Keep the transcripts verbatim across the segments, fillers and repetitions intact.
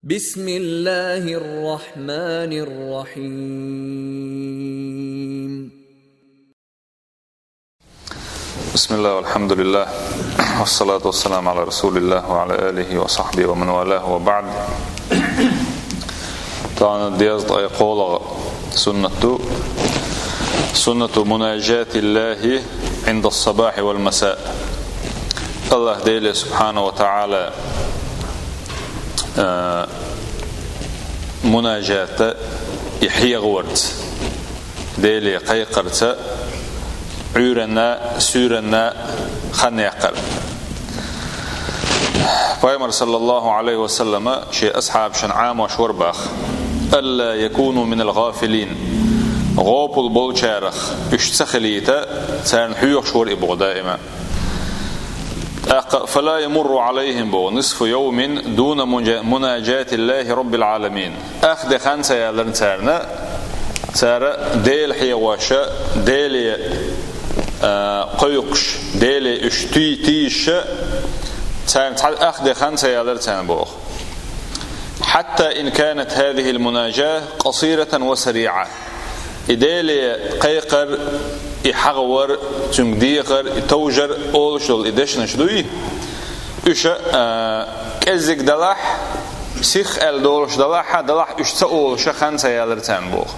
بسم الله الرحمن الرحيم. بسم الله والحمد لله والصلاة والسلام على رسول الله وعلى آله وصحبه ومن والاه وبعد. Тахана дезткъеи кхоалагӀа суннат ду. سنة مناجاة الله عند الصباح والمساء. АллахӀ Дела субхьанаху ва тагӀала, э, мунажата и хьехаварца, Деле кхайкхарца, Ӏуьйранна, суьйранна хан яккхар. Пайхамар, саллаллаху Ӏалайхи ва саллама, шен асхьабашна Ӏамош вар бах: «ألا يكونوا من الغافلين». ГӀопал болчарах уьш ца хилийта, царна хьоьхуш вар и боху даима. ТӀаккха: «فلا يمر عليهم», боху, «نصف يوم دون منجا-، مناجاة الله رب العالمين». Ах де хан ца ялар царна, цара Дела хьехош, Деле, а, кхойкхуш, Деле уьш туьй-, тийша, царна цхьа ах де хан ца ялар царна боху. «حتى إن كانت هذه المناجاة قصيرة وسريعة». И Деле кхайкхар, и хьахавар, цуьнга дехар, и товжар олуш долу и дешнаш дуй, уьш, а, кӀеззиг далахь, сих аьлла долуш далахь, далахь уьш ца олуш хан ца ялар царна боху.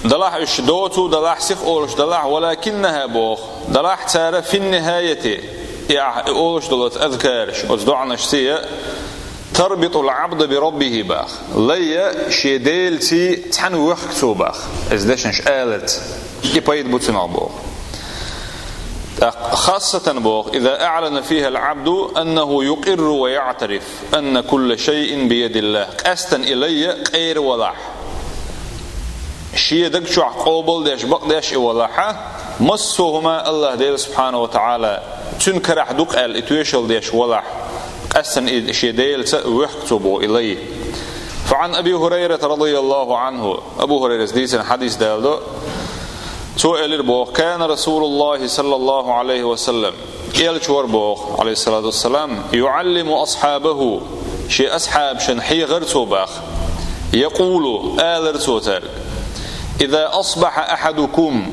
Далахь уьш доцу, далахь сих олуш далахь, «ولكنها», боху, далахь цара «في النهاية», и ахь, и олуш долу оцу азкараш, оцу доӀанаш сия, «تربط العبد بربه», бах. Лай шен Делаца цхьаьна вехк цо, бах. Иза дешнаш аларца. И пайда бу цунах боху. ТӀаккха: «خاصة», боху, «إذا أعلن فيها العبد أنه يقر ويعترف أن كل شيء بيد الله». Къаьстина и лай къера валахь. Шен даг чохь къобалдеш, бакъдеш и валахьа, массо а хӀума АллахӀ Дела субхьанаху ва тагӀала цуьнан карахь ду-кх аьлла и тоьшалла деш валахь, къаьстина и шен Делаца вехк цо боху и лай. فعن أبي هريرة رضي الله عنه, Абу ХӀурайрас дийцина хьадис даладо, цо элира боху: «كان رسول الله صلى الله عليه وسلم», элча вара боху, Ӏалайхиссалату вассалам, «يعلم أصحابه», шен асхьабашна хьехар цо бах, «يقول», алар цо цаьрга: «إذا أصبح أحدكم»,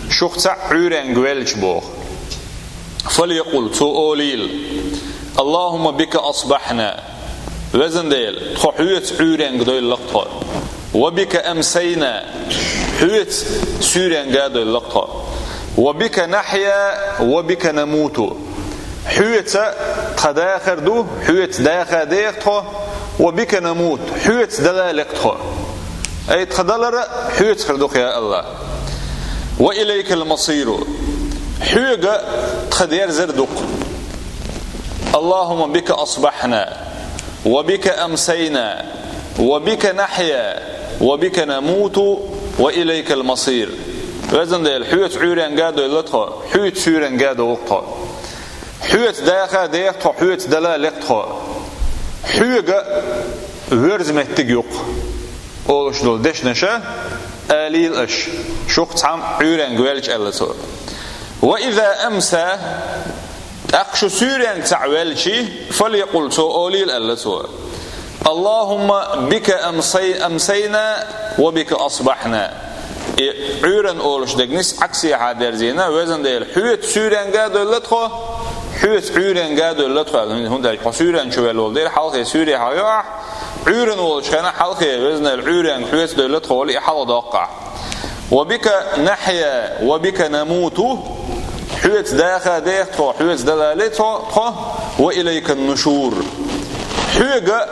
шух цхьаъ Ӏуьйренга велча боху, «فليقل», цо олийла: «اللهم بك أصبحنا», Везан Дела, тхо хьоьца Ӏуьйренга дойлла-кх тхо. «وبك أمسينا», хьоьца суьйренга дойлла-кх тхо. «وبك نحيا وبك نموت», хьоьца тхан дахар ду, хьоьца даха дех тхо, «وبك نموت», хьоьца дала лекх тхо. Ай, тхан далар а хьоьца хир ду-кх, я АллахӀ. «وإليك المصير», хьоьга тхан дерзар ду-кх. «اللهم بك أصبحنا وبك أمسينا وبك نحيا وبك نموت وإليك المصير». Везан Дела, хьоьца Ӏуьйренга дойлла тхо, хьоьца суьйренга догӀу-кх тхо. Хьоьца даха дех тхо, хьоьца дала лекх тхо. Хьоьга верза меттиг ю-кх. Олуш долу дешнаша алийла аша, шух цхьамма Ӏуьйренга велча, аьлла цо. «وإذا أمسى», тӀаккха шу суьйренга цхьаъ велчи, «فليقل», цо олийла, аьлла цо: «اللهم بك أمسي-، أمسينا وبك أصبحنا». И Ӏуьйран олуш дерг нийса Ӏаксехьа дерзийна, Везан Дела, хьоьца суьйренга дойлла тхо, хьоьца Ӏуьйренга дойлла тхо, аьлла. ХӀунда аьлча хьо суьйренга чу велла волу дела, хьалхе суьйре хьалха йо ахь, Ӏуьйран волуш хенахь хьалхе, Везан Дела, Ӏуьйренга хьоьца дойлла тхо олий, и хьалха доккху ахь. «وبك نحيا وبك نموت», хьоьца даха дех тхо, хьоьца дала ле тхо, тхо, «وإليك النشور». Хьоьга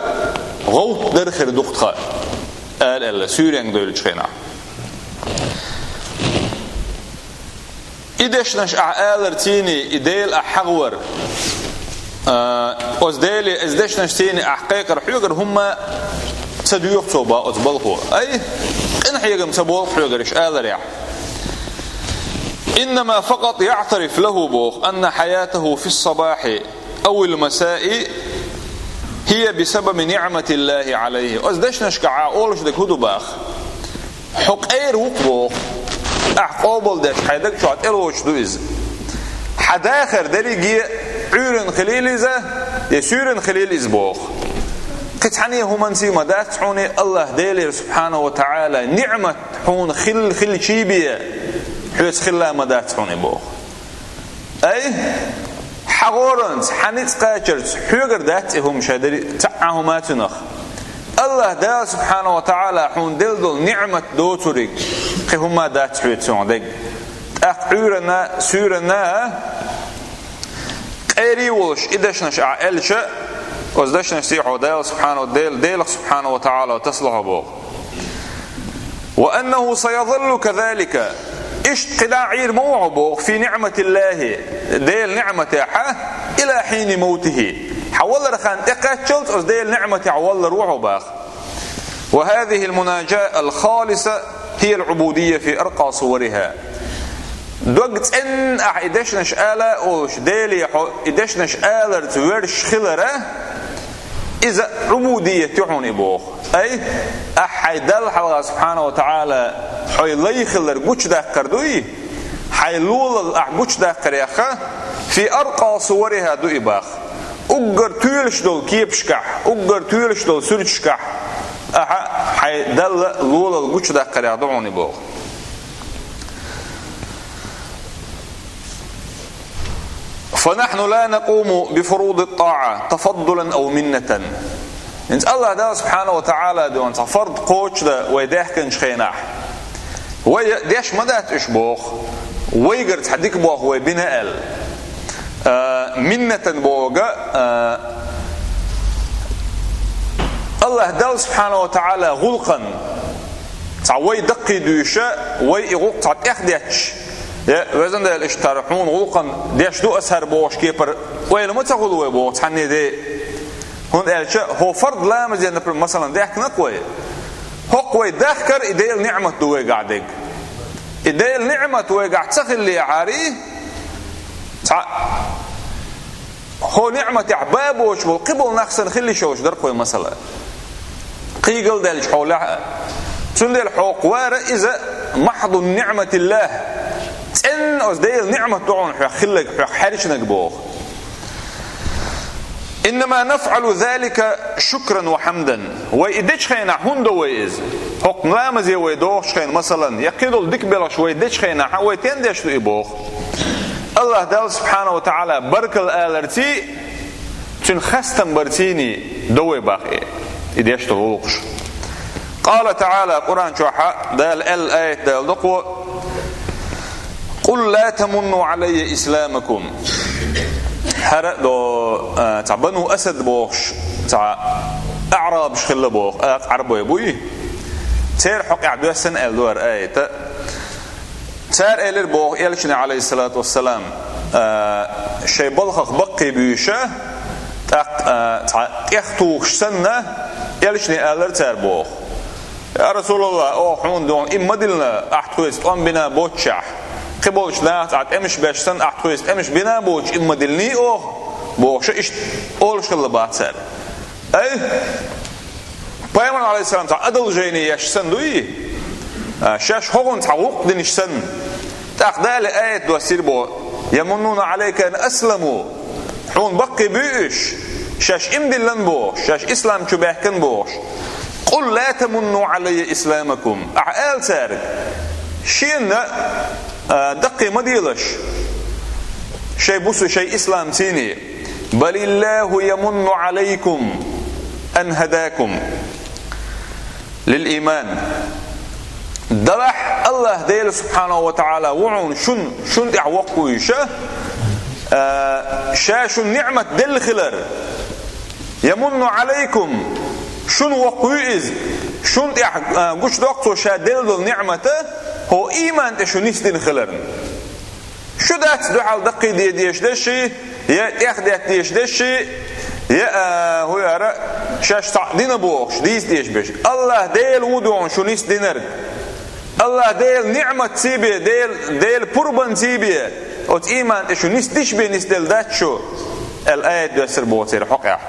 гӀовттар хир ду-кх тхан, ала аьлла, суьйренга дойлучу хенахь. И дешнаш ахь алар цийний, и Дела ахь хьахавар, а, оцу Деле, иза дешнаш цийний ахь кхайкхар хьоьгара хӀумма ца доьху цо бах оцу балхо. Ай, къинхьегам ца болу хьоьгара иша аларехь. «إنما فقط يعترف له», боху, «أن حياته في الصباح أو المساء هي بسبب نعمة الله عليه». Оцу дешнашкахь олуш дерг хӀун ду бах? Хьо къера ву-кх боху. Ахь къобалдеш хьайн даг чохь тӀелоцуш ду иза. Хьан дахар дерриге Ӏуьйранна хилийла иза, я суьйранна хилийла иза боху. Кхин цхьанне хӀуманций ма дац хьуна АллахӀ Делера субхьанаху ва таӀала ниӀмат хьуна хилла хилчий бен, хьоьца хилла ма дац хьуна боху. Ай, хьан гӀоранца, хьан ницкъ кхачарца хьоьгара дац и хӀума, ша дерриг цхьа а хӀума цунах. АллахӀ Дала субхьанаху ва таӀала хьуна делла долу ниӀмат доцург кхин хӀума дац хьоьца хьуна дерг. ТӀаккха Ӏуьйранна, суьйранна, къерий волуш и дешнаш ахь аьлча, оцу дешнашций хьо Дала субхьанаху, Дел-, Делах субхьанаху ва таӀала тасалахьо боху. «وأنه سيظل كذلك». Иштта кхидӀа Ӏийр ма ву хьо боху, «في نعمة الله», Делан ниӀматехь, «إلى حين موته». Хьан валар хан тӀекхаччалц оцу Делан ниӀматехь валлар ву хьо баха. «وهذه المناجاة الخالصة هي العبودية في أرقى صورها». Дог цӀенна ахь и дешнаш ала а олуш, Деле хьо и дешнаш аларца воьрзуш хилара, иза Ӏубудият ю хьуна и боху. Ай, ахь хьайн Далла хьалха субхьанаху ва таӀала хьо лай хилар гучудаккхар дуй, хьайн лолалла ахь гучудаккхарех, «في أرقى صورها» ду и баха. Уггар тоьлуш долу кепашкахь, уггар тоьлуш долу суьрташкахь ахьа хьайн Далла лолалла гучудаккхарех ду хьуна и боху. «فنحن لا نقوم بفروض الطاعة تفضلا أو منة». ХӀинца АллахӀ Дала субхьанаху ва таӀала дуьйна цхьа фард кхочушдан вай даьхкинчу хенахь, вай деш ма дац уьш боху, вайгара цхьа дика болх вай бина аьлла. А, миннатан бохург, а, АллахӀ Дала субхьанаху ва таӀала гӀуллакхан цхьа вай даккхийдуьйш, вай и гӀуллакх цхьа тӀехдетташ, я, везан Дела, иштта хӀара хьуна гӀуллакхан деш ду аса хӀара бохуш кепара ойла ма ца хуьлу вай боху цхьанне де. ХӀунда аьлча хӀокху фард ламазе, например, масалан, даьхкина-кх вай. ХӀокху вай дахкар и Делан ниӀмат ду вайгахь дерг. И Делан ниӀмат вайгахь ца хиллехьарий, цхьа хӀокху ниӀматехь ба боцуш болу кхин болу нах санна хила йиш йолуш дара-кх вай, масала. Кхийгал даьлча хьолехь а. Цундела хьокху вара иза «محض نعمة الله». ЦӀенна оцу Делан ниӀмат ду хьуна хьох хилларг, хьох хьаьрчинарг боху. «إنما نفعل ذلك شكرا وحمدا». Вай и дечу хенахь хӀунда до вай иза? ХӀокху ламазе вай дохучу хенахь, масалан, я кхидолу дика белхаш вай дечу хенахь, вай стенна деш ду и боху? АллахӀ Далла субхьанаху ва таӀала баркалла аларций, цуьнан хастам барцийний до вай баха и, и деш долу гӀуллакхаш. Къала ТаӀала, Къуръан чохь Дала аьлла аят Дала доккхо: «قل لا تمنوا علي إسلامكم». ХӀара до, а, цхьа Бану Асад бохуш, цхьа аӀрабаш хилла боху, акха Ӏарбой буй? Церан хьокъехь доьссина аьлла ду хӀара аята. Цара элира боху элчане, Ӏалайхиссалату вассалам, а, шайн балхах баккхий буьйша, тӀаккха, а, цхьа тӀех тухуш санна, элчане алара цара боху: «Я РасулаллахӀ, оха хьуна дуьхьа имма диллина, ахь тхоьца тӀом бина боццушехь, кхин болчу нахаца ахь тӀемаш беш санна, ахь тхоьца тӀемаш бина боцуш имма диллиний оха?» бохуша иштта олуш хилла баха цара. Ай, Пайхамар, Ӏалайхиссалам, цхьа одолжение еш санна дуй, а, шаьш хӀокхунна цхьа гӀуллакх динаш санна. ТӀаккха Дала аят доссийра боху: «يمنون عليك أن أسلموا». Хьуна баккхий буьй уьш, шаьш имма диллина бохуш, шаьш ислам чу баьхкина бохуш. «قل لا تمنوا علي إسلامكم». Ахьа ала цаьрга: «Шена, а, даккхий ма делаш шайн бусу, шайн ислам цийний. بل الله يمن عليكم أن هداكم للإيمان». Делахь АллахӀ Дела субхьанаху ва таӀала ву хьуна шун, шун тӀехь воккхавуьйша, а, ша шун ниӀмат делла хилар. «يمن عليكم», шун воккхавуьй иза, шун тӀехь, а, гучудоккху цо ша делла долу ниӀмата, хӀокху ийман тӀе шу нисдина хиларна. Шу дац дуьхьал даккхий де дезаш дерш, я тӀехдетта дезаш дерш, я, а, хӀу яра, шаьш цхьаъ дина бохуш, дийца дезаш берш. АллахӀ Дела ву дуьхьал шу нисдинарг. АллахӀ Делан ниӀматций бен, Дел-, Делан пурбанций бен, оцу ийман тӀе шу нисдича бен нисделла дац шу, аьлла аят доьссира боху церан хьокъехь.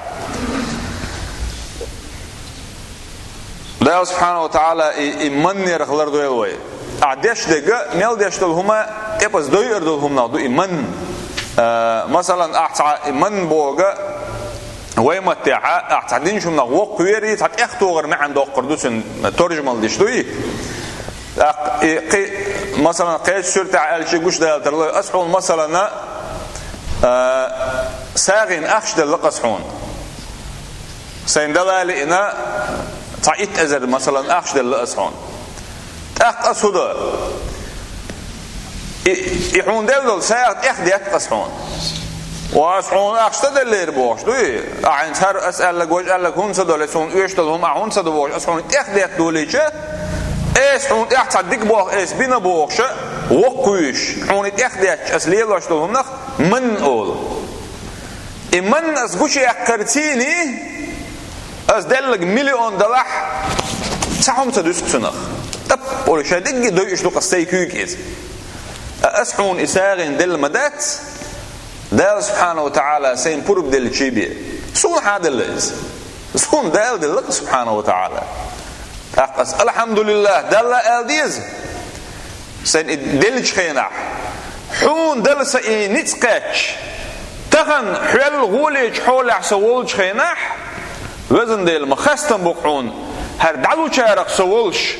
Дала субхьанаху ва таӀала и, и маннерах лардойла вай. Ахь деш дерг, мел деш долу хӀума, тӀепаза дойур долу хӀуманах ду и манна. А, масалан, ахь цхьа и манна бохург, Вай маттехь, ахь цхьа динчу хӀуманах воккхавери, цхьа тӀехтохар маьӀна доккхур ду цуьнан, торжамал деш дуй? ТӀаккха и кхи-, масалан, кхечу суьртехь аьлча гуш далатар лой. Ас хьуна, масалана, а, сагӀина ахча делла ас хьуна. Сайн дала лиъна цхьа итт эзар, масалан, ахча делла ас хьуна. ТӀаккха ас хӀун до? И, и хьуна делла долу сагӀа тӀехдетта ас хьуна. Ва ас хьуна ахча ца деллера бохуш дуй? Ахьа хӀинца хӀара ас аьлларг, важа аьлларг хӀунда ца до, ас хьуна оьшуш долу хӀума ахьа хӀунда ца до бохуш, ас хьуна тӀехдетта долийча, ас хьуна тӀехь цхьа дика болх ас бина бохуша, воккхавуьйш, хьуна тӀехдетташ ас лелош долу хӀуманах манна олу. И манна ас гучуяккхарций, ас делларг миллион далахь, цхьа хӀума ца дуьсу цунах. ТӀап олуш, ша дерриге дойуш ду-кх ас сайн куьйга иза. Ткъа ас хьуна и сагӀина делла ма дац, Дала субхьанаху ва таӀала сайна пурба деллачий бен. Суна хьан делла иза? Суна Дала делла-кх субхьанаху ва таӀала. ТӀаккха ас, алхьамдулиллахӀ, Далла ала деза. Сайна и деллачу хенахь, хьуна Дала сан и ницкъ кхаьчча, тахана хьол гӀолечу хьолехь со волчу хенахь, Везан Дела, ма хастам бу-кх хьуна, хӀара дӀалучарах со волуш,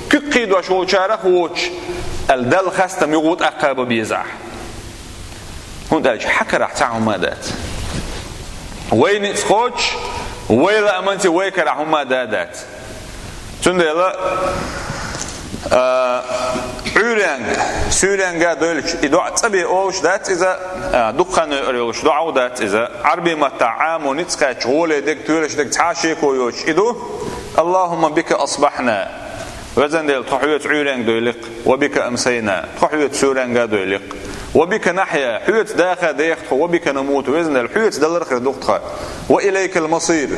куьг кхийдош волчарах а воцуш, аьлла, Далла хастам юха тӀаккха бан беза ахь. ХӀунда аьлча хьан карахь цхьа хӀума а дац. Вай ницкъ кхочуш, вай лааманца вай карахь хӀума а да а дац. Цундела, а, Ӏуьйренга, суьйренга а дойлуш, и доӀа цӀа бен олуш дац иза, а, дукха хан йойур йолуш доӀа а дац иза. Ӏарбийн маттахь Ӏамо ницкъ кхаьчча, гӀоле дерг, тоьлаш дерг цхьа а шеко йоцуш и ду: «Аллахумма бика асбахьна». Везан Дела, тхо хьоьца Ӏуьйренга дойли-кх, «ва бика амсайна», тхо хьоьца суьйренга а дойли-кх. «Ва бика нахья», хьоьца даха а деха тхо, «ва бика намуту», Везан Дела, хьоьца далар а хир ду-кх тхо. «Ва илайкал масир»,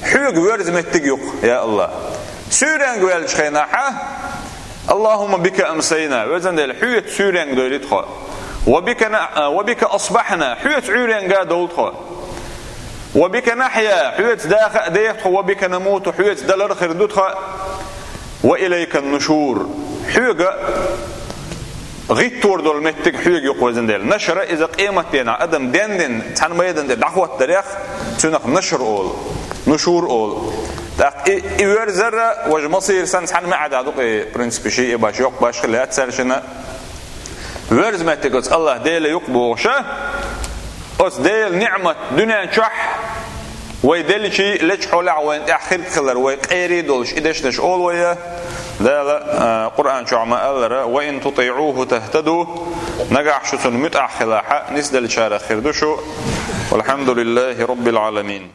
хьоьга верза меттиг ю-кх, я АллахӀ. Суьйренга ваьллачу хенахь а: «Аллахумма бика амсайна», Везан Дела, хьоьца суьйренга дойли тхо. «Ва бика на-, а, ва бика асбахьна», хьоьца Ӏуьйренга а довлу тхо. «Ва бика нахья», хьоьца даха а деха тхо, «ва бика намуту», хьоьца далар а хир ду тхо. «Ва илайкан нушур», хьоьга гӀиттор долу меттиг хьоьга ю-кх, Везан Дела. Нашара иза къематденахь адам дендина цхьана майдан тӀе дӀахӀоттадарех, цунах нашр олу, нушур олу. ТӀаккха и, и верзар а, важа масир санна цхьана маьӀна ду-кх и, в принципе, шиъ а баш, йоккха баш хила яц цаьршинна. Верза меттиг оцу АллахӀ Дела ю-кх бохуша, оцу Делан ниӀмат дуьнен чохь вай деллачий, лечу хьолехь вайна тӀехь хирг хилар вай къерий долуш, и дешнаш олу вай. Дала, а, Къуръан чохь ма-аллара: «Ва ин тутиӀуху тахтаду», нагахь шу цунна муьтӀахь хилахь а, нисделлачарах хир ду шу. Валхьамдулиллахи роббил Ӏаламин.